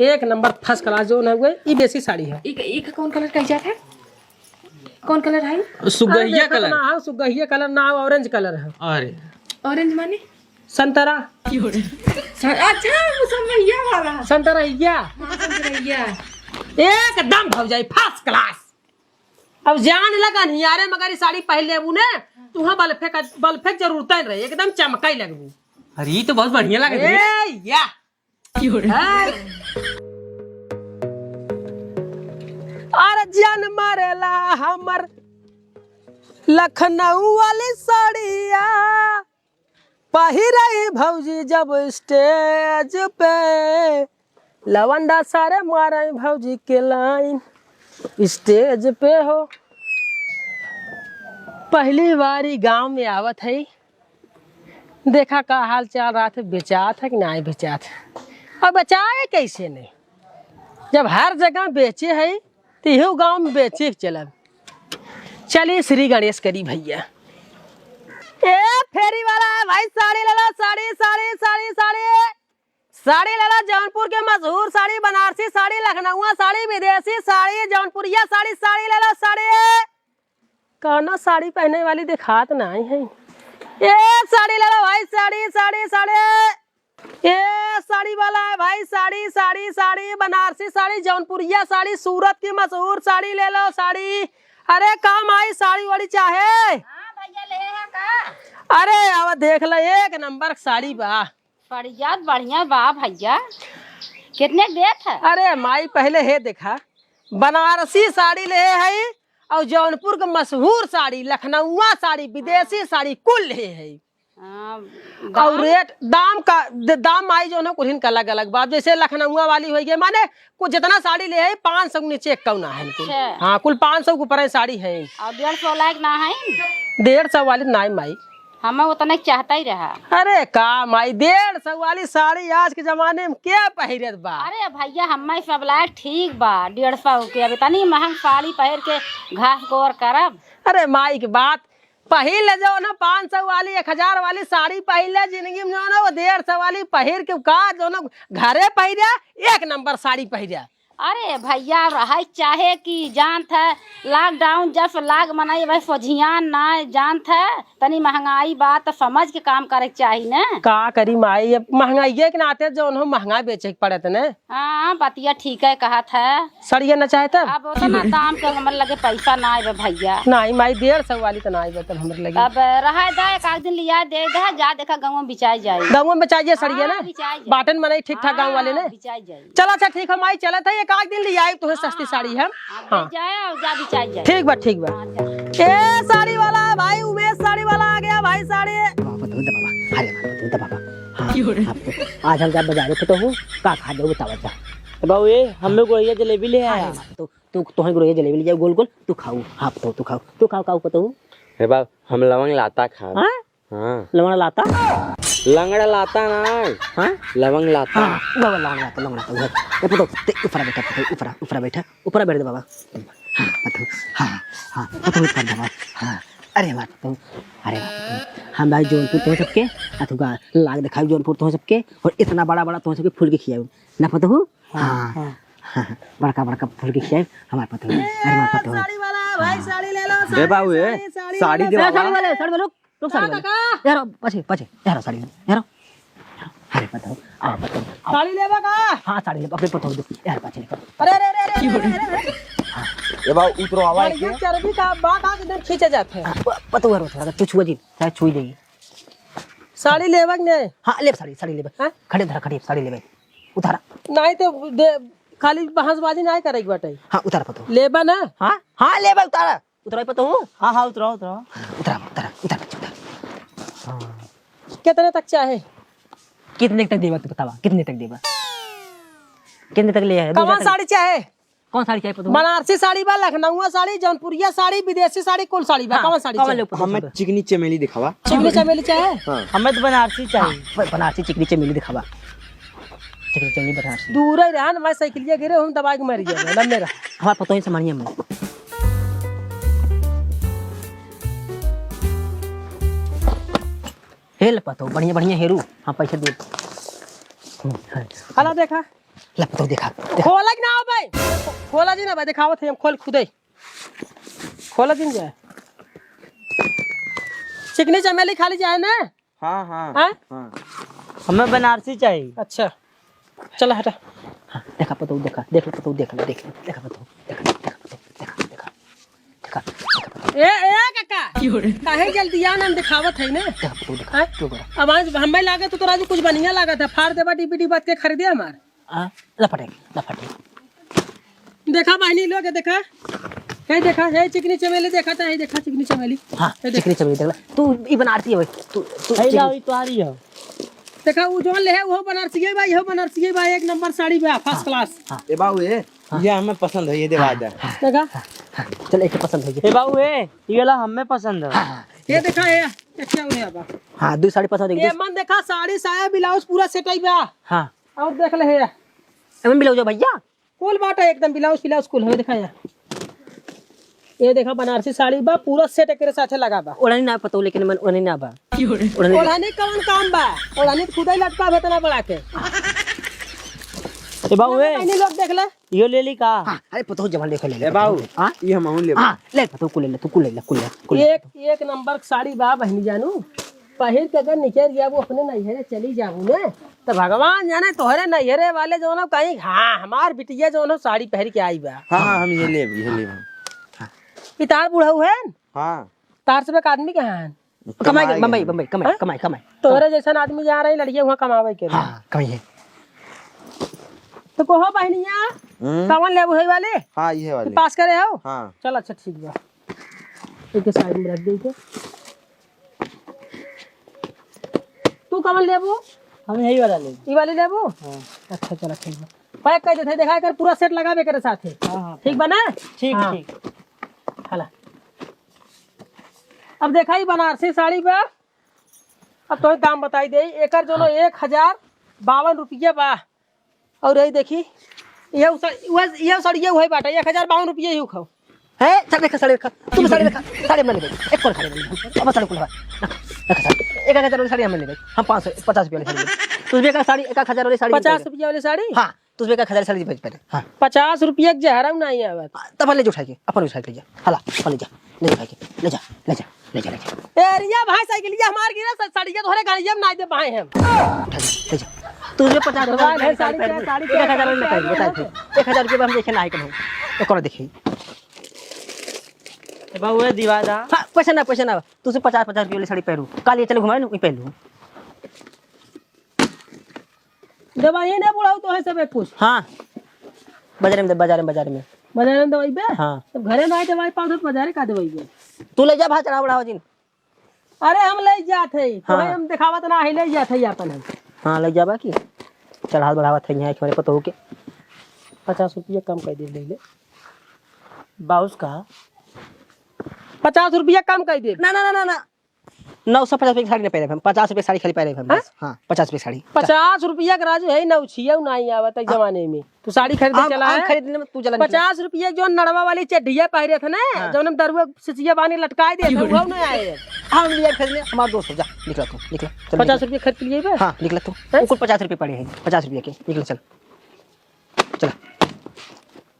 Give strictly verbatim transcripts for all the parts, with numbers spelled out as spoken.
एक नंबर first class जौन है, ई विदेशी साड़ी है। ई, ई का कौन colour कही जात है? कौन colour है? सुगहिया अरे देखो colour। ना, हाँ, सुगहिया colour ना, orange colour है। अरे। Orange माने? संतरा। स-, अच्छा, वो संतरहिया वाला। संतरहिया। हाँ, संतरहिया। एकदम भौजाई, first class। अब जान लगा नियारे मगर ई साड़ी पहन लेबू ने, तुहाँ बल्फे का, बल्फे के जरूरत ही नहीं रहे, एकदम चमकाई लगबू। अरे, ई तो बहुत बढ़िया लागत है। ए, या। की हो रहा है? अरे जान मारेला हमर लखनऊ वाली साड़िया, पहिरई भौजी जब stage पे, लवंडा सारे मारई भौजी के line stage पे हो। पहली बारी गाँव में आवत है, देखा का हाल चाल रहत है, बेचात है कि नाहीं बेचात है? अब बेचाए कैसे नहीं, जब हर जगह बेचे है, तो इहो गाँव में बेचे के चलब। चलिए श्री गणेश करी भैया। ए फेरी वाला है भाई, साड़ी ले लो, साड़ी, साड़ी, साड़ी, साड़ी। साड़ी ले लो, जौनपुर के मशहूर साड़ी, बनारसी साड़ी, लखनऊआ साड़ी, विदेशी साड़ी, जौनपुरिया साड़ी, साड़ी ले लो, साड़ी। कौनो साड़ी पहने वाली दिखात नाहीं है। ए साड़ी ले लो भाई, साड़ी, साड़ी, साड़ी। ए साड़ी वाला है भाई, साड़ी, साड़ी, साड़ी, बनारसी साड़ी, जौनपुरिया साड़ी, सूरत की मशहूर साड़ी ले लो, साड़ी। अरे काम आई साड़ी वाड़ी चाहे? हाँ भैया, ले है का? अरे अब देख ले, एक नंबर साड़ी बा। बढ़िया, बढ़िया बा भैया। कितने के देत है? अरे माई, पहले हे देखा, बनारसी साड़ी ले है और जौनपुर के मशहूर साड़ी, लखनऊआ साड़ी, विदेशी साड़ी कुल ले है। हाँ, और दाम? Rate, दाम का, द-, दाम माई जौन है कुल्हिन का अलग अलग बा। जैसे लखनऊआ वाली होइ गई, माने कुछ जितना साड़ी ले है, पाँच सौ के नीचे एक ना है कुल। अच्छा। हाँ, कुल पाँच सौ के ऊपर है साड़ी है। और डेढ़ सौ लायक ना है? डेढ़ सौ वाली ना है माई। हमें उतने चाहता ही रहा। अरे का माई, डेढ़ सौ वाली साड़ी आज के जमाने में के पहिरत बा? अरे भैया, हमें सब लायक ठीक बा, डेढ़ सौ के। अब इतनी महंग साड़ी पहिर के घास गोर करब? अरे माई के बात, पहिर ले जौन है पाँच सौ वाली, एक हजार वाली साड़ी पहिर ले, जिंदगी में जौन है वो डेढ़ सौ वाली पहिर के का जौन है घरे पहिरे, एक नंबर साड़ी पहिरे। अरे भैया, रहे चाहे कि जानत है, lockdown जब से लाग मनाई, भाई सोझियान ना जानत है, तनी महंगाई बा त समझ के काम करे के चाही न। का करी माई, अब महंगाई के नाते जौन हो महंगा बेचे के पड़त न। हाँ, बतिया ठीक है कहत है। सड़िया न चाहे तब? अब ओतना दाम के हमर लगे पैसा ना आवे भैया। नाहीं माई, डेढ़ सौ वाली त ना आवे तब हमर लगे। अब रहे दा, एक आध दिन लिया दे दे, जा देखा गाँव में बिचाई जाई। गाँव में बिचाई जाई सड़िया हाँ, ना? बिचाई जाई। बाटन मनई ठीक ठाक गाँव वाले हाँ, ने? बिचाई जाई। चला अच्छा ठीक है माई, चलत है, एक आध दिन लियाई तोहे सस्ती हाँ, साड़ी हम। हाँ, हाँ। जाए और जा बिचाई जाए। ठीक बा, ठीक बा। हाँ, जा। ए साड़ी वाला भाई, उमेश साड़ी वाला आ गया भाई, साड़ी। बाबा, बताओ, दे बाबा। अरे बाबा, बताओ, दे बाबा। हाँ, क्यों रे? आप तो, आज हम जा बाजारे पे तो हूँ, का खा जाओ बतावा जा। तो बाबू, ए, हमें गोइया जलेबी ले अरे आया। बाबा, तो तू, तोहे गुरैया जलेबी ले जाओ गोल गोल, तू खाऊ। हाँ, पतोह, तू खाऊ, तू खाऊ, खाऊ, पतोह। हे बाप, हम लवंग लाता खाब। हाँ? हाँ। लवंग लाता? लंगड़ा लाता ना। हाँ? लवंग लाता। हाँ, बाबा, लवंग लाता, लवंग लाता, उधर। ए, पतोह, ते ऊपरा बैठा, पतोह, ऊपरा, ऊपरा बैठा, ऊपरा बैठ दे बाबा। हाँ, पतोह, हाँ, हाँ, पतोह, ऊपर दे बाबा। हाँ, अरे हमार पतोह, अरे हमार पतोह। हम भाई जौनपुर तोह सबके, अथुका लाग देखाई जौनपुर तोह सबके, और इतना बड़ा बड़ा तोह सबके फूल के खियाऊ। ना पतोह? हाँ, हाँ, हाँ। हाँ, हाँ, बड़का, बड़का फूल के खियाई, हमार पतोह, अरे हमार पतोह। साड़ी वाला, भाई, हाँ। साड़ी ले लो, दे साड़ी, बाबू, ए, साड़ी, साड़ी साड़ी दे ले लो। बाबा। साड़ी वाले, साड़ी वाले, रुक, रुक, साड़ी का, वाले। का? यार, पाछे, पाछे, यार, साड़ी, यार। अरे पतोह, आ पतोह, आ। साड़ी लेबा का? हाँ, साड़ी लेबा, अपने पतोह दे, यार, पाछे निकल। अरे, अरे, अरे, अरे, अरे, अरे। हाँ। ए बाबू, उतरो, आवा बढ़िया के। चर्बी का बा का एकदम खींचे जात है। हाँ, प-, पतोह, यार, थोड़ा सा तू छुआ जी, चाहे छुई देगी। साड़ी लेबा कि नहीं? हाँ, लेब साड़ी, साड़ी लेब। हाँ? खड़े धरा, खड़े, साड़ी लेब। उतारा। नहीं तो दे, खाली बहसबाजी नहीं करे के बाटे। हाँ, उतारा पतोह। लेबा ना? हाँ, हाँ, लेब, उतारा। उतरा पतोह। हाँ, हाँ, उतरा, उतरा। उतरा, उतरा, उतरा, उतरा। हाँ। कितने तक चाहे? कितने तक देबा तू बतावा, कितने तक देबा? कितने तक ले आए? कौन साड़ी चाहे? कौन साड़ी चाहे पतोह? बनारसी साड़ी बा, लखनऊआ साड़ी, जौनपुरिया साड़ी, विदेशी साड़ी, कुल साड़ी बा। हाँ, कौन साड़ी कौन चाहे? ले पतोह हमें सब? चिकनी चमेली दिखावा। चिकनी चमेली चाहे? हाँ। हमें तो बनारसी चाही। हाँ, ब-, बनारसी चिकनी चमेली दिखावा। चिकनी चमेली बनारसी। दूर ही रहा ना, मैं साइकिलिया गिरे, हम दबा के मर गया, लम्बे रहा। हमार पतोह ही समानिया में। हे ले पतोह, बढ़िया, बढ़िया हेरू। हाँ, पैसा दे। हम्म, हाँ। हला देखा। ला, पतोह देखा, देखा। खोला कि ना हो भाई? खोला जी ना भाई, देखावत है हम, खोल खुदे। खोला दिन जाए। चिकनी चमेली खाली चाहे ना? हाँ, हाँ, हाँ? हाँ। हमें बनारसी चाहिए। अच्छा, चला हटा। हाँ, देखा पतोह, देखा, देख लो पतोह, देख लो, देख लो, देखा पतोह, देखा, देखा पतोह, देखा, देखा, देखा, देखा पतोह। ए, ए, काका, काहे जल्दी आ ना, हम दिखावत है ना। देखा पतोह, देखा, हाँ? क्यों करा? अब आज हमें लागे तो तोरा जो कुछ बढ़िया लागत है, फाड़ देबा डीबी डीबा के खरीदे हमार। हाँ, लपटे, लपटे। देखा बहिनी लोग, देखा। हे देखा, हे चिकनी चमेली देखा, त हे देखा चिकनी चमेली। हाँ, हे देखा। चिकनी चमेली देखला। तू ई बनारसी है, तू, तू हे चिकनी लाओ, ई तोहारी हो। देखा, उ जौन ले है, उहो बनारसी है बा, इहो बनारसी है बा, एक नंबर साड़ी बा, first class। हाँ। ए बाबू, ए, हाँ। ये हमें पसंद है, ये देवा दे। देखा। हाँ, चल, एक पसंद है ये। ए बाबू, ए, ये ला हमें पसंद है। हाँ, हाँ। ये देखा, ये, ये क्या हुआ बा? हाँ, दो साड़ी पसंद है, ये दो मन देखा, साड़ी, साया, blouse पूरा set है बा। हाँ। और देख ले, हे। एमन blouse है भैया? कुल बाटे एकदम blouse, blouse कुल हवे, देखा यार। ये देखा बनारसी साड़ी बा, पूरा set एकरे साथे लगा बा। ओढ़नी ना पतोह, लेकिन मन ओढ़नी ना बा। ओढ़नी ओढ़नी कौन काम बा? ओढ़नी खुदे लटका बा इतना बड़ा के। ए बाबू, ए। बहिनी लोग देख ले। यो ले ली का? हाँ, अरे पतोह जवान देखो ले ले ए बाबू, पतोह। हाँ? ये हमहूँ लेबे। हाँ, ले पतोह, कुल ले ले, तू कुल ले ले, कुल ले, कुल ले। एक, एक नंबर साड़ी बा बहिनी जानू। पहिर के अगर निकल जाबू अपने नैहरे चली जाबू ने, तो भगवान जाने तोहरे नैहरे वाले जौन हो कहीं, हाँ, हमार बिटिया जौन हो साड़ी पहिर के आई बा। हाँ, हाँ, हम ये लेब, ये लेब हम। हाँ। ई तार बुढ़ऊ है? हाँ। तार से एक आदमी कहाँ है? कमाई कमाई गए, बम्बई, गए। बम्बई, कमाई, हाँ? कमाई, कमाई। तोहरे जैसन आदमी जा रहे लड़िया वहाँ कमावे के लिए। हाँ, कमाई है। तो कहो बहनिया, हम्म। कवन लेबू है वाले? हाँ, ये वाले। पास करे हो? हाँ। चल, अच्छा, ठीक बा। एक side में रख दे इके। तू कवन लेबू? हम यही वाला लेबू। ई वाली लेबू? हाँ। अच्छा, चला, ठीक बा। Pack कर देते, देखा, एकर पूरा set लगावे करे साथे। हाँ, हाँ, ठीक बा ना? ठीक, हाँ। ठीक। हला। अब देखा, ई बनारसी साड़ी बा। अब तोहे दाम बताई दे, एकर जोनो हाँ। एक हजार बावन रुपया बा। और यही देखी, ये उस-, उहे, ये साड़ी, ये उहे बाटा, एक हजार बावन रुपया ही उखाओ। है, चल देखा, साड़ी देखा, तू साड़ी देखा, साड़ी हम ना लेबे, एक कौन साड़ी ना लेबे, अब साड़ी कुल है, देखा साड़ी, एक हजार वाली साड़ी हम ना लेबे, हम पाँच सौ, पचास रुपया वाली साड़ी लेबे। तू भी एक साड़ी, एक हजार वाली साड़ी हम पचास लेबे। रुपया वाली साड़ी? हाँ, तू भी एक हजार साड़ी बेच पहले, हाँ। पचास रुपया के जहरा नहीं आवत। हाँ, तब ले जो उठा के, अपन उठा के ले जा, हला, अपन ले जा, ले जा उठा के, ले जा, ले जा, ले जा, ले जा। ए, रिया भाई, साइकिलिया हमार गिरा, सा-, साड़िया तोहरे गाड़िया में ना दे पाए हम। उठा ले, ले जा। तू जो पचास रुपया भगवान है, साड़ी साड़ी पहन, क्या, साड़ी एक हजार क्या, में पहन, क्या बता दे। एक हजार रुपया में देखे ना है कहीं। तो करो देखी। ए बाबू, ए दिवा दा। हाँ, पैसा ना, पैसा ना। तू से पचास, पचास रुपया वाली साड़ी पहनू। काल ये चले घुमाए ना, वही पहन लूँ। देवाई ना बुढ़ाऊ तो है सब एक कुछ। हाँ। बाजारे में दे, बाजारे में, बाजारे में। बाजारे में दवाई बे? हाँ। तब घरे ना दवाई पाओ तो बाजारे का दवाई बे? तू ले जा भाई, चढ़ावा बढ़ावा जिन। अरे हम ले जात है, हाँ। तोहे हम देखावत ना है, ले जात है अपन हम। हाँ, ले जाबा की? चढ़ावा बढ़ावा थे यहाँ एक हमारे पतोह के। पचास रुपया कम कर दे, ले ले। बाउस का? पचास रुपया कम कर दे। ना, ना, ना, ना, ना। नौ सौ पचास रुपया की साड़ी नहीं पहने हम, पचास रुपया की साड़ी खाली पहने हम, हाँ? बस। हाँ, पचास रुपया की साड़ी। पचास रुपया के राजू है, नौ छिया नहीं आवत है हाँ। जमाने में। तू साड़ी खरीदे हम, चला हम है? खरीदने में तू चला निकला। पचास रुपया जो नड़वा वाली चड्ढिया पहरे थे ना, हाँ। जौन हम दरुआ से चिया बानी लटकाए दे थे, वो नहीं आए। हम लिया खरीदने, हमारा दोस्त हो, जा, निकला तू, निकला, चल, पचास निकला। रुपया खरीद के लिए बे? हाँ, निकला तू। हैं? वो कुल पचास रुपया पड़े हैं, पचास रुपया के, निकला, चल। चला।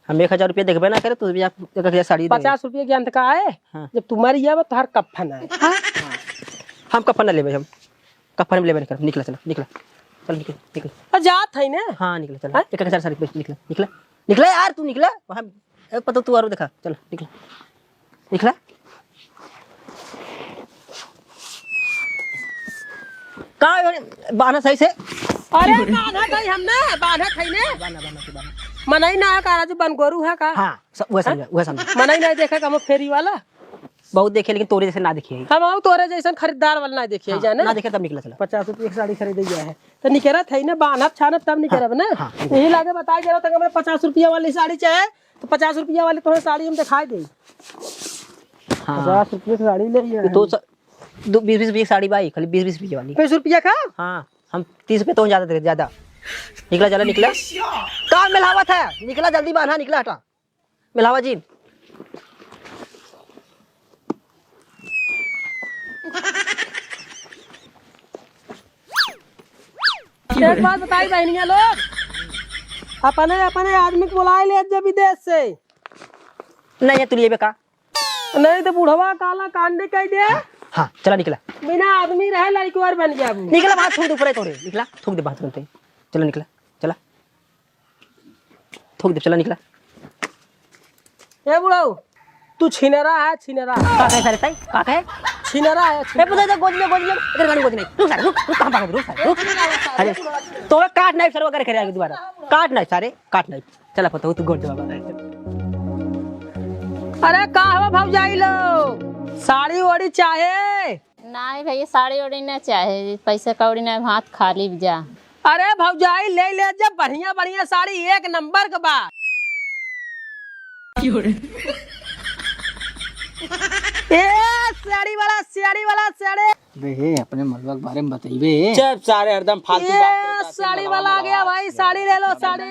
हम एक हजार रुपया देखबे ना करे, तू भी आप एक हजार साड़ी देंगे। पचास रुपया के अंत का है? हाँ। जब तुम्हारी ये बात, तोहार कफन है। हाँ? हम कफन ना लेबे, हम कफन में लेबे ना करब। निकला, चला, निकला। चल, निकल, निकल। आ, जात है ना? हाँ, निकला, चला। हाँ? एक हजार साड़ी पे निकला, निकला। निकला यार, तू निकला। वहाँ, ए, पता तू आरो देखा। चल, निकला। निकला। का हो रे? बान्हा सही से। अरे, बान्हा गई हमने, बान्हा खाई ने। बान्हा, बान्हा, तू बान्हा। मनई ना है का, राजू बनगोरू है का? हाँ, स-, वह समझा, वह समझा। मनई ना देखे का हम फेरी वाला। बहुत देखे, लेकिन तोरे जैसे ना देखे। हम आऊ तोरे जैसन खरीदार वाला ना देखे, हाँ, जाने? ना देखे तब निकला चला। पचास रुपये की साड़ी खरीदे गया है। तो निकरत है ना, बान्हब छानब तब निकरब हाँ, ना। हाँ, निकरब। यही लागे बताई दे रहा था कि हमें पचास रुपया वाली साड़ी चाहे, तो पचास रुपया वाली तोहे साड़ी हम दिखाई दे। हाँ। पचास रुपये की साड़ी ले लिया है। तो स-, दो, बीस, बीस रुपये की साड़ी भाई, खाली बीस, बीस रुपये वाली। बीस रुपया का? हाँ, हम तीस रुपये तो ज्यादा दे, ज्यादा। निकला, चला, निकला। का मिलावत है? निकला, जल्दी बान्हा, निकला, हटा। मिलावा जी। एक बात बताई बहनिया लोग, अपने, अपने आदमी के बोलाए ले जब विदेश से। नहीं है, तू लिए बे का? नहीं तो बुढ़वा काला कांड कह दे। हाँ, चला निकला। बिना आदमी रहे लड़की और बन गया अभी। निकला, बाहर थूक दे ऊपर तोरे। निकला, थूक दे बाहर तुरंत। चला निकला, चला। थूक दे, चला निकला। ए बुढ़ऊ, तू छिनरा है, छिनरा। का कहे सारे ताई? का कहे? छिनरा है, ए, छिनरा। बुढ़ऊ, गोद में, गोद में। इधर गाड़ी गोद में। रुक सारे, रुक, रुक, कहाँ भागोगे? रुक सारे, रुक। अरे, तो काट नाइफ सर वगैरह करे आगे दोबारा। काट नाइफ सारे, काट नाइफ। चला पता हो, तू गोद में बाबा। अरे, का हो भौजाई लो? साड़ी ओड़ी चाहे? नाहीं भैया, साड़ी ओड़ी ना चाहे, पैसा कौड़ी ना, हाथ खाली जा। अरे भौजाई, ले ले जब बढ़िया बढ़िया साड़ी, एक नंबर के बा। ए साड़ी वाला, साड़ी वाला, साड़ी। अबे हे, अपने मलबा के बारे में बतइबे। चुप सारे, हरदम फालतू बात करत रहते हैं, साड़ी वाला आ गया भाई, साड़ी ले लो, साड़ी।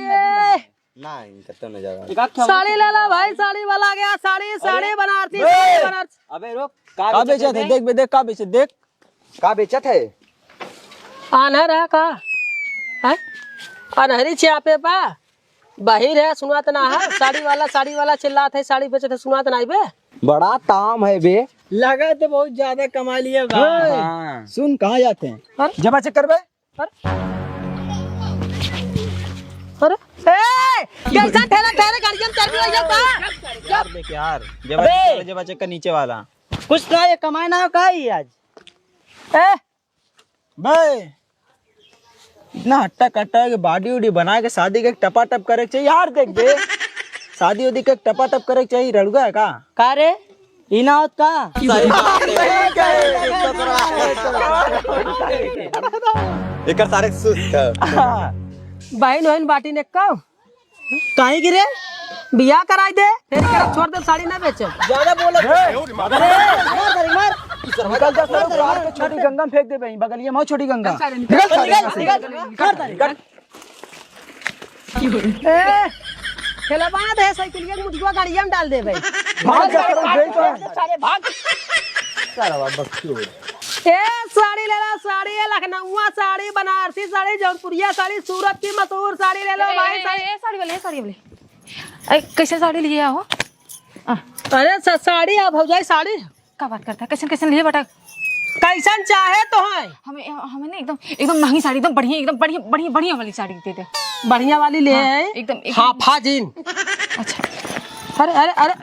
ना, इनका तो नजर आ रहा। साड़ी ले लो भाई, साड़ी वाला आ गया, साड़ी, साड़ी बनारसी, साड़ी बनारसी। अबे रुक, का बेचत है? देख बे, देख, का बेचत, देख। का बेचत है? आन्हर है का? हैं? अनहरी छियापे बा। बहिर है, सुनात ना है। साड़ी वाला, साड़ी वाला चिल्लात है, साड़ी बेचत है, सुनात ना है बे। बड़ा ताम है बे। लगा तो बहुत ज्यादा कमा लिया बा। हाँ। सुन, कहाँ जाते हैं? अरे? जमा चेक करबे। अरे? अरे? ए! कैसा ठहरा, ठहरा, गाड़ी में चल रही है, बा? यार, देख यार, जमा चेक कर, जमा चेक कर नीचे वाला। कुछ ना, ये कमाए ना हो का ही आज? ए, बे, इतना हट्टा कट्टा के बॉडी उडी बना के शादी के टपाटप करे के चाहिए यार। देख बे, शादी उदी के टपाटप करे के चाहिए, रड़ुआ है का? का रे, ई ना होत का? सही बात है। एकर सारे सुस्त है। बहिन वहिन बाटी ने का? काहे की रे? बियाह कराई दे, फिर एकरा छोड़ दे, साड़ी ना बेचे। ज्यादा बोलत है। अरे, मार, मार, मार। निकल जा, सारे कार के छोटी गंगा में फेंक दे भाई, बगलिया में हो छोटी गंगा। निकल, निकल, निकल, निकल। ए, खेलवा दे साइकिलिया के मुठिया गाड़िया में डाल दे भाई। भाग जा, सारे भाग। सारे भाग। सारा बात बकचोद। ए, साड़ी ले ला, साड़ी, लखनऊआ साड़ी, बनारसी साड़ी, जौनपुरिया साड़ी, सूरत की मशहूर साड़ी ले लो, ए, भाई, ए, साड़ी। ए, साड़ी वाले, ए, साड़ी वाले। ए, कैसे साड़ी लिए हो? आ। अरे, सा-, साड़ी आ, भौजाई, साड़ी। का बात करता है? कैसन, कैसन लिए बेटा? कैसन चाहे तो है? हमें, हमें ना एकदम, एकदम महंगी साड़ी, एकदम बढ़िया, एकदम बढ़िया, बढ़िया, बढ़िया वाली साड़ी दे दे। बढ़िया वाली ले हाँ, आए। एकदम, एकदम। हाफा जीन। अच्छा। अरे, अरे, अरे।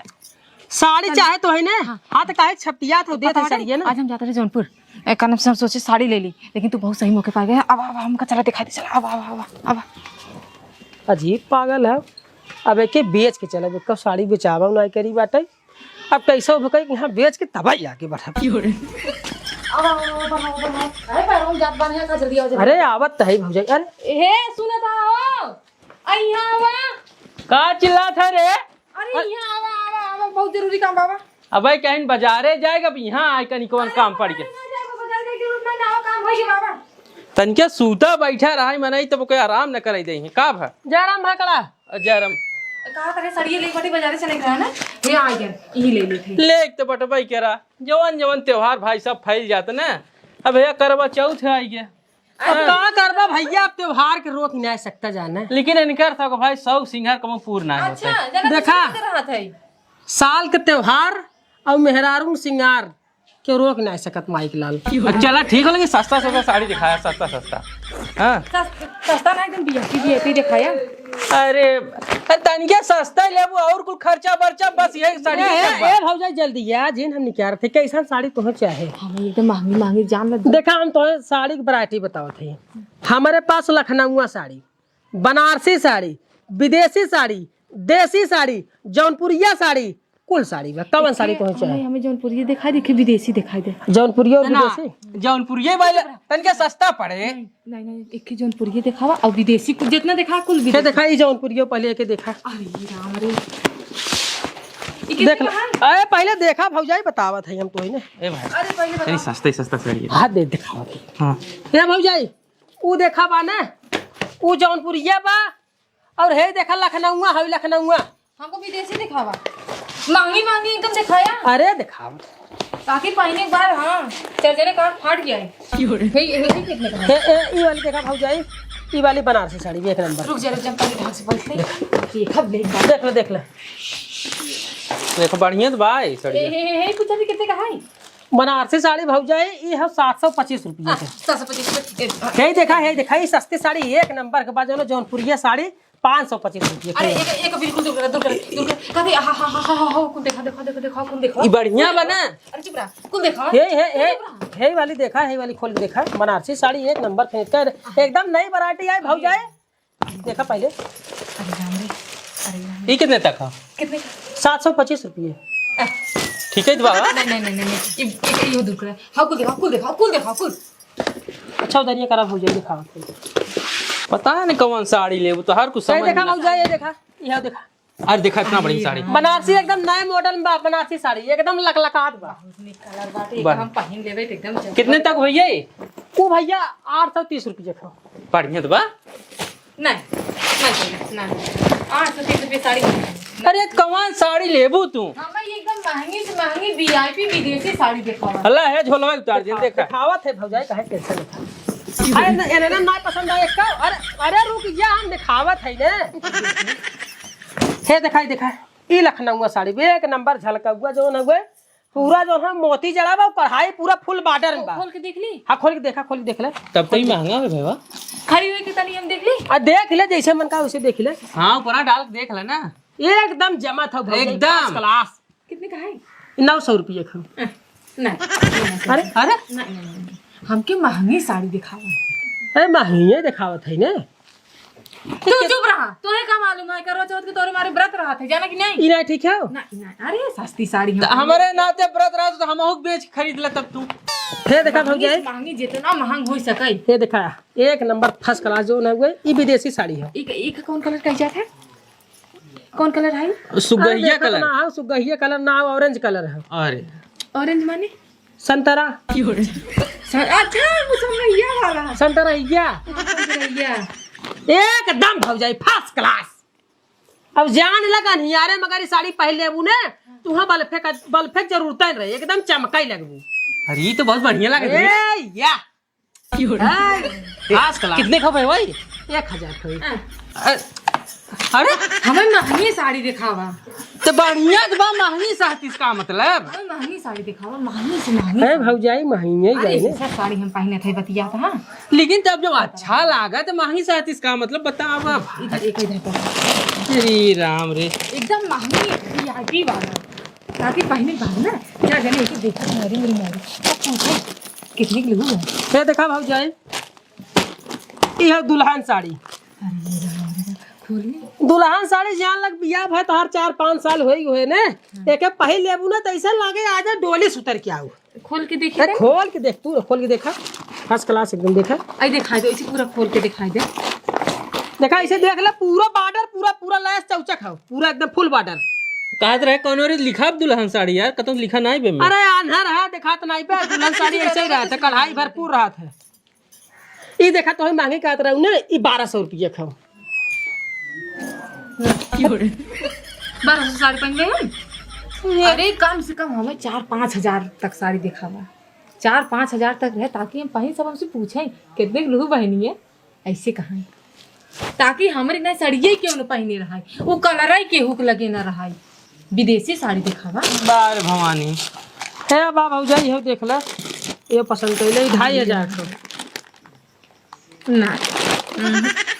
साड़ी चाहे तो है ना? हाँ। हाँ, तो काहे छपटियात हो, देत है साड़िया ना। आज हम जाते रहे जौनपुर। ए, का नाम से हम सोचे साड़ी ले ली, लेकिन तू बहुत सही मौके पर आ गया। अब, अब हमका चला दिखा दे, चला, अब, अब, अब, अब। अजीब पागल है। अब एके बेच के चला, देखो साड़ी बेचावा ना करी बाटे। अब कैसे हो भाई, यहाँ बेच के तबाही आगे बढ़ा। अब, अब, अब, अब, अब, अब। अरे, पैरों में जात बानी, का जल्दी आओ, जल्दी। अरे, आवत तो है भौजाई। अरे। हे, सुनत हो? आ, यहाँ आवा। का चिल्लात है रे? अरे, अरे। यहाँ आवा, आवा, आवा, बहुत जरूरी काम बाबा। अबे, कहीं बाजारे जाएगा, अब यहाँ आए कहीं कौन अरे, काम पड़ गया? बाजारे ना जाए, बाजारे जाए, जरूरत ना, आवा, काम होई बाबा। तनके सूता बैठा रहा है, मनई तब कोई आराम न करे दे, का भा? जय राम भाकड़ा। जय राम। कहा करे, सड़िए लेके बाटी बाजारे चले गया ना, ये आ गया, यही ले लेते। ले तो बटबाई करा, जवन जवन त्योहार भाई सब फैल जात ना। अब भैया, करवा चौथ है, आई गया। अब का करबा भैया, अब त्योहार के रोक नाहीं सकता जाना। लेकिन इनकर सबके भाई शौक सिंगार कबो पूर नाहीं होता है। अच्छा, जना देखा, दूसरे के रहत है। साल के त्योहार और मेहरारू सिंगार के रोक नाहीं सकत माइक लाल। अब चला ठीक हो, लेकिन सस्ता सस्ता साड़ी दिखाया, सस्ता सस्ता। हाँ। सस-, सस्ता ना, एकदम VIP, VIP दिखाया। अरे, अरे तनिके सस्ता लेबू और कुल खर्चा बर्चा, बस यही साड़ी ए, के ए, सब बा। ए भौजाई जल्दी आ, जिन हम निकार थे, कैसन साड़ी तोहे चाहे? हमें एकदम महंगी महंगी जान लग देखा, हम तोहे साड़ी की वैरायटी बतावत है। हमारे पास लखनऊआ साड़ी, बनारसी साड़ी, विदेशी साड़ी, देसी साड़ी, जौनपुरिया साड़ी, कुल साड़ी बा। कवन साड़ी तोहे चाहे? हमें, हमें जौनपुरिया दिखाई दे कि विदेशी दिखाई दे? जौनपुरिया और ना, विदेशी? जौनपुरिया वाला तनिका सस्ता पड़े। नहीं, नहीं, नहीं, एक ही जौनपुरिया दिखावा और विदेशी कुल जितना दिखा, कुल ये विदेशी। देखा, ये जौनपुरिया पहले एके देखा। अरे राम रे। ये देख ले। कितने का है? अरे पहले देखा भौजाई, बतावत है हम तोहे ने। ए भाई, अरे पहले तनी बताओ। सस्ता ही सस्ता साड़ी है। हाँ, दे, दिखावत है। हाँ। ए भौजाई, ऊ देखा बा ना, ऊ जौनपुरिया बा, और हे देखा लखनऊआ, हई लखनऊआ। हमको विदेशी दिखावा, महंगी महंगी एकदम दिखाया। अरे दिखावा। ताकि पहने एक बार, हाँ, चरचरे काट फाट गया है। हे, हे, हे कितने का है? ए, ए, ई वाली देखा भौजाई, ई वाली बनारसी साड़ी भी एक नंबर। रुक जा, रुक जा, पहले ढंग से बैठ ले। देखब, देख। देख ले, देख ले। देखो, बढ़िया तो बा ई ए, साड़िया। ए, ए, ए, पूछा भी कितने का है? बनारसी साड़ी भौजाई, ई है सात सौ पच्चीस रुपया आ, के। सात सौ पच्चीस रुपया के, आ। हे देखा, हे देखा, ई सस्ती साड़ी एक नंबर के बा, जौन जौनपुरिया साड़ी पाँच सौ पच्चीस रुपया अरे, के। एक, एक बिल्कुल दूर कर, दूर कर, दूर कर। कथी, हा, हा, कुल देखा, देखा, देखा, देखा, कुल देखा। ई बढ़िया बा ना? अरे, चुप रहा, कुल देखा। हे, हे, हे, चुप रहा। हे वाली देखा, हे वाली खोल के देखा, बनारसी साड़ी एक नंबर फेंक कर, एकदम नई variety आई भौजाई। देखा पहले। अरे राम रे, अरे राम रे। ई कितने तक है? कितने का? सात सौ पच्चीस रुपये। आ। ठीक है, तो बाबा। नहीं, नहीं, नहीं, नहीं, नहीं। ये, ये, ये दूर कर। हाँ, कुल देखा, कुल देखा, कुल देखा, कुल। अच्छा, उधर ये करा भौजाई, दिखावा। पता नहीं कौन साड़ी लेबू, तो हर कुछ ए, समझ देखा में ना भौजाई, ये देखा, ये देखा। अरे देखा, इतना बड़ी साड़ी। बनारसी एकदम नए model में बा, बनारसी साड़ी एकदम लकलकात बा। बहुत नीक colour बाटे, बा। एकदम पहिन लेबे तो एकदम जबरदस्त। कितने तक भैया ये? वो भैया आठ सौ तीस रुपये का। बढ़िया तो बा। नहीं, नहीं, नहीं, नहीं। आठ सौ तीस रुपये साड़ी नहीं। अरे कौन साड़ी लेबू तू? हाँ भाई, एकदम महंगी से महंगी VIP विदेशी साड़ी दिखावा। अल्लाह है, झोलवा उतार दे, देखा। दिखावत है भौजाई, काहे tension लेता? अरे न, एने ना, ना पसंद आए का? अरे, अरे रुक जा, हम दिखावत है ने। हे दिखाई, दिखाई। ई लखनऊआ साड़ी बे, एक नंबर झलकउआ जौन हउए, पूरा जौन है मोती जड़ा बा, कढ़ाई पूरा full border में बा। खोल के देख ली? हाँ, खोल के देखा, खोल के देख ले। तब तो ई महंगा है भैया। खड़ी हुई के तनी हम देख ली? आ, देख ले, जैसे मन का वैसे देख ले। हाँ, ऊपरा डाल के देख ले ना। एकदम जमा था भौजाई, एकदम। First class। कितने का है? नौ सौ रुपये का। अ, नहीं, नहीं, नहीं, अरे, अरे। नहीं, नहीं, नहीं, नहीं। हमके महंगी साड़ी दिखावा। अरे, महंगी दिखावत है ने। तू चुप रहा, तोहे का मालूम है, करवा चौथ के तोरे मारे व्रत रहत है, जाना कि नहीं? ई नहीं ठीक है? ना, ना, अरे सस्ती साड़ी हम त हमरे नाते व्रत रहत तो हमहू के बेच के खरीद ले तब तू। हे देखा महंगी भौजाई। से महंगी, जितना महंग हो सके। हे देखा, एक नंबर first class जौन हउए, ई विदेशी साड़ी है। ई, ई का कौन colour कह जात है? कौन colour है? सुगहिया अरे देखा colour। ना, हाँ, सुगहिया colour ना, orange colour है। अरे। Orange माने? संतरा। स-, अच्छा, मुसम्मैया वाला। संतरैया। हाँ, संतरैया। एकदम भौजाई first class। अब जान लगा नियारे मगर ई साड़ी पहन लेबू ने, तुहाँ बल्फे का, बल्फे के जरूरत नहीं रहे, एकदम चमकाई लगबू। अरे, ई तो बहुत बढ़िया लगे। ए, या। First class। कितने का भाई? एक हजार का। हाँ। अ-, अरे? हमें महंगी साड़ी दिखावा। तो बढ़िया तो बा, महंगी साहतीस का मतलब? हमें महंगी साड़ी दिखावा, महंगी से महंगी अरे साड़ी। भौजाई, महंगी ही अरे, जाए ने। ऐसा साड़ी हम पहने थे, बतिया था, हाँ? लेकिन तब जब अच्छा लागा तो महंगी साहतीस का मतलब बतावा। इधर, एक इधर पर। श्री राम रे। एकदम महंगी VIP वाला। ताकि पहने के बाद ना, क्या जाने, एक देखा था, अरे मेरी मारी। अब पूछो, कितने की लेबू है? ये देखा भौजाई, ई है दुल्हन साड़ी। अरे मेरा, मेरा, खोल ले। दुल्हन साड़ी जान लग बियाह भय तोहार चार पाँच साल होई हुए ने। हाँ। एके पहिर लेबू ना, त ऐसा लागे आज डोली से उतर के आऊ। खोल के देखी ए, तनी। खोल के देख, तू खोल के देखा, first class एकदम देखा। आई दिखाई दे, इसे पूरा खोल के दिखाई दे। देखा, इसे देख ले, पूरा border, पूरा, पूरा लैस चौचक है, पूरा एकदम full border। कहत रहे कौनो रे लिखा दुल्हन साड़ी यार, कतौ लिखा नाई बे में। अरे आन्हर है, देखात नाई बे, दुल्हन साड़ी ऐसे ही रहत है, कढ़ाई भरपूर रहत है। ई देखा, तोहे महंगी कहत रहू ने, ई बारह सौ रुपया खाओ। बारह सौ साड़ी पहन गए हम। अरे कम से कम हमें चार पाँच हजार तक साड़ी दिखावा, चार पाँच हजार तक रहे, ताकि हम पहन सब हमसे पूछे कितने के लुहू बहनी है, ऐसे कहा, ताकि हमरे ना सड़िए क्यों न पहने रहाई, वो colour ही केहू के लगे ना रहाई। विदेशी साड़ी दिखावा। बार भवानी। हे बा भौजाई, हो देख ले, ये पसंद कैले, ई ढाई हजार के। ना।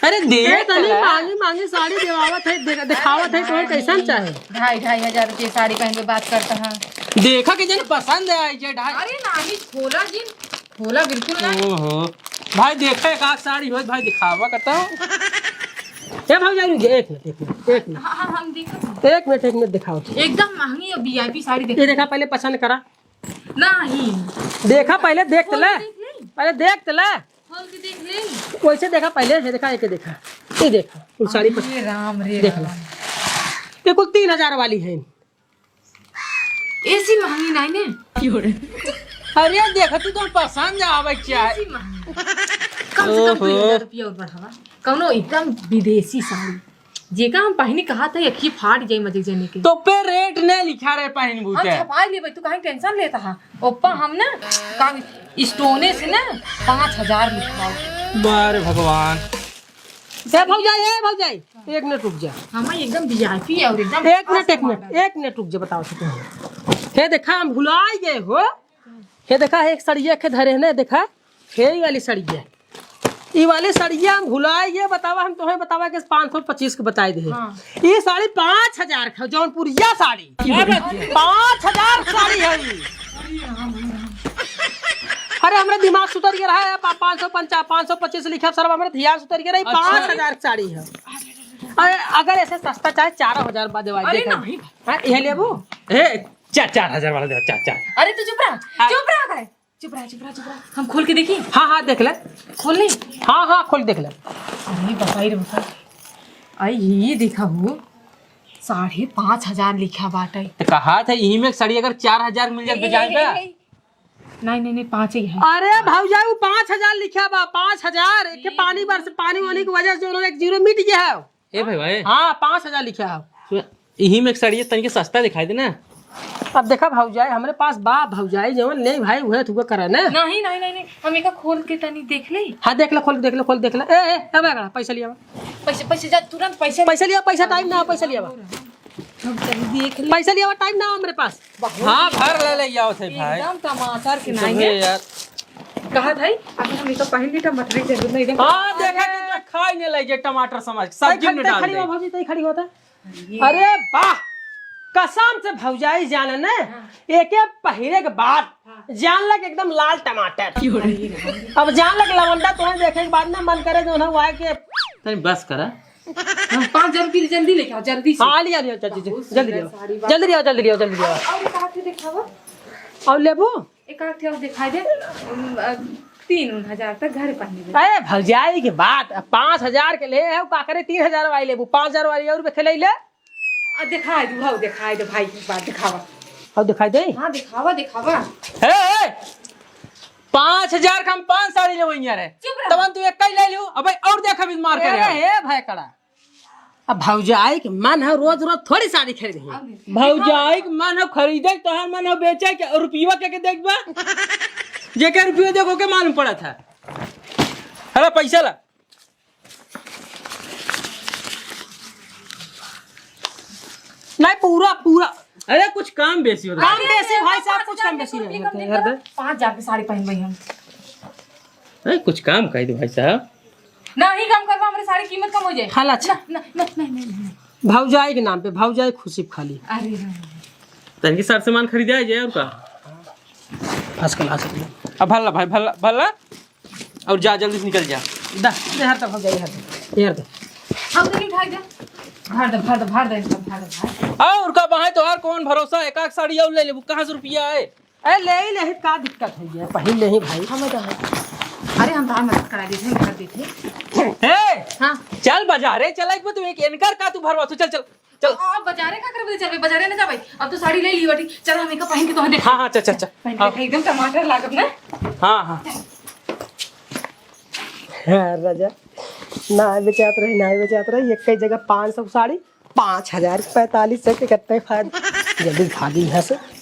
अरे ए, देख तनी ले। महंगी महंगी साड़ी देवावत है, दे-, दिखावत है, तोहे कैसन चाहे? ढाई, ढाई हजार रुपये साड़ी पहन के बात करता है। देखा कि जन पसंद है, ये ढाई। अरे नानी, खोला जिन, खोला बिल्कुल ना। ओहो। भाई देखा एक आध साड़ी होत भाई दिखावा करता हूँ। ए भौजाई रुक जा, एक मिनट, एक मिनट, एक मिनट। हाँ, हाँ, हम देखा। एक मिनट, एक मिनट दिखाओ। एकदम महंगी और VIP साड़ी ये देखा। देखा पहले पसंद करा। नहीं। देखा पहले देख खोल ले। के देख ले। पहले देख ले। खोल के देख ले। वैसे देखा पहले, ये देखा, ये देखा। ये देखा, कुल साड़ी पसंद। अरे राम रे देख ले। राम। ये कुल तीन हजार वाली है। ऐसी महंगी नहीं ने। अरे देखा, तू तो पसंद आवे चाहे। ऐसी महंगी। कम से कम ओहो। दो हजार रुपया और बढ़ावा। कौनो एकदम विदेशी साड़ी। जेका हम पहिनी कहा था, अखी फाट जाई मजे जने के। तो पे rate ने लिखा रहे पहिनबू हम ते। छपाई लेबे, तू काहे tension लेता हा? ओप्पा हम ना, का, stone से ना, पाँच हजार लिखवाओ। बारे भगवान। ए भौजाई, ए भौजाई, एक मिनट रुक जा। हम एकदम वीआईपी है और एकदम एक मिनट, एक मिनट, एक मिनट रुक जा, बताओ तो तुम। हे देखा, हम भुलाई गए हो। हे देखा, एक सड़िया के धरे है ना, देखा, हे ई वाली सड़िया, ई वाली सड़िया हम भुलाई गए। बतावा, हम तुम्हें बतावा कि पाँच सौ पच्चीस के बताई दे। हाँ। ई साड़ी पाँच हजार का, जौनपुरिया साड़ी। पाँच हजार साड़ी है ई। अरे, हमरे दिमाग सुतर गया रहा है, पा-, पाँच सौ पंचा-, पाँच सौ पच्चीस लिखा, सर, हमरे ध्यान सुतर गया रहा है, अच्छा। पाँच हजार साड़ी है। अरे, अगर ऐसे सस्ता चाहे चार हजार बाद देवा, अरे देख। नहीं। हाँ, ये लेबू? ए, चार, चार हजार वाला दे, चार, चार। अरे, तू चुप रहा, अरे। चुप रहा करे। चुप रहा, चुप रहा, चुप रहा। हम खोल के देखी? हाँ, हाँ, देख ले। खोल ली? हाँ, हाँ, खोल देख ले। अरे, बताई रे, बताई। आई, ये देखा हो, साढ़े पाँच हजार लिखा बाटे। तो कहा था, यही में एक साड़ी अगर चार हजार मिल जाए, तो जाए का? नहीं, नहीं, नहीं, पाँच ही है। अरे भौजाई, वो पाँच हजार लिखा बा, पाँच हजार। एक के पानी बरस, पानी वानी की वजह से जो एक जीरो मिट गया है। ए भाई, भाई। हाँ, पाँच हजार लिखा है। सुन, यही में एक साड़ी तनिक सस्ता दिखाई दे ना। अब देखा भौजाई, हमरे पास बा भौजाई, जवन ले भाई, उहे तुका करा ना। नहीं, नहीं, नहीं, नहीं, हम एका खोल के तनी देख ले। हाँ, देख ले, खोल के देख ले, खोल देख ले। ए, ए, अब आगड़ा, पैसा लिया। पैसे, पैसे जा, तुरंत पैसे। पैसा लिया, पैसा टाइम ना, पैसा लिया। हम तनी देख ले। पैसा लिया, टाइम ना हमरे पास। बहुत हाँ, भर ले, ले आओ थे भाई। एकदम टमाटर के तो नहीं है। यार। कहा था, अभी हम एका पहन ली, टमाटर की जरूरत नहीं, एकदम हाँ, देखा कि तो खाई नहीं लगे टमाटर समझ, सब्जी में डाल दे। खड़ी हो भौजी, तई खड़ी होता। अरे वाह, कसम से भौजाई जाने ने, हाँ। एके पहिरे के बाद हाँ। जान लग एकदम लाल टमाटर। अरे राम। अब जान लग लवंडा, तुम्हें देखे के बाद ना मन करे जो ना हुआ है कि तनी बस करा। हाँ, पाँच हजार रुपये जल्दी लेके आओ, जल्दी से। हाँ, लिया, लिया, जल्दी, बहुत जल्दी सुंदर लिया। साड़ी बा। जल्दी लिया, जल्दी लिया, जल्दी लिया। और, और एक आठ ठे दिखावा। और लेबू? एक आध ठे और दिखाई दे, उम, अ, तीन उन हजार तक घर पहने दे। अरे भौजाई के बात, पाँच हजार के ले है, का करे तीन हजार वाली लेबू, पाँच हजार वाली और खेले ले। आ, दिखाई दू, हौ, दिखाई दे भाई, एक बार दिखावा। हौ, दिखाई दे? हाँ, दिखावा, दिखावा। ए, ए, पाँच हजार का हम पाँच साड़ी लेबो यार। चुप रह। तबन तू एक ही ले लियो। अबे और देख, अभी मार करे। ए, ए, भाई कड़ा। अब भौजाई के मन है, रोज रोज थोड़ी साड़ी खरीदही। भौजाई के मन है खरीदे, तोहार मन है बेचे के, और रुपया के, के देखबा? जेके रुपया देखो के मालूम पड़ा था। अरे पैसा ला। नहीं, पूरा, पूरा। अरे कुछ काम बेसी होता है। काम बेसी, भाई साहब, कुछ काम बेसी नहीं होता है। पाँच हजार के साड़ी पहनबे हम। अरे कुछ काम कह दो भाई साहब। नहीं कम करवा, हमरे साड़ी कीमत कम हो जाए। खाला अच्छा। ना, ना, ना, नहीं, नहीं, नहीं। भौजाई के नाम पे, भौजाई खुशी खाली। अरे, हाँ। तनकी सार सामान खरीदे आ जाए और का? आजकल आ सकते हैं। अब भला भाई, भला, भला। और जा, जल्दी से निकल जा। दा, दे हर तक भौजाई, हर तक। ये हर तक। हम तो नहीं उठाई दे। भर दे, भर दे, भर दे, इसका भर दे, भर। और का बहाए तोहार कौन भरोसा है? एक आध साड़ी और ले लेबू, कहाँ से रुपया आए? ए, ले ही लेही, का दिक्कत हो गया? पहिर लेही भाई। हम तो हैं। अरे, हम तो मदद करा देते हैं, भर देते हैं। ए! हाँ। चल बाजारे, चल एक बार तू एक एनकर का तू भरवा, तू चल, चल, चल। अब बाजारे का करबे, चलबे, बाजारे ना जाबे। अब तो साड़ी ले ली बाटी, चल हम एका पहन के तोहे देख। हाँ, हाँ, चल, चल, चल। पहन के हाँ। देख, एकदम टमाटर लागब ना। हाँ, हाँ। हाँ, राजा, ना बेचात रही, ना बेचात रही, एक ही जगह पाँच सौ साड़ी, पाँच हजार, पैंतालीस सौ के कितने फायदा। जल्दी भागी यहाँ से।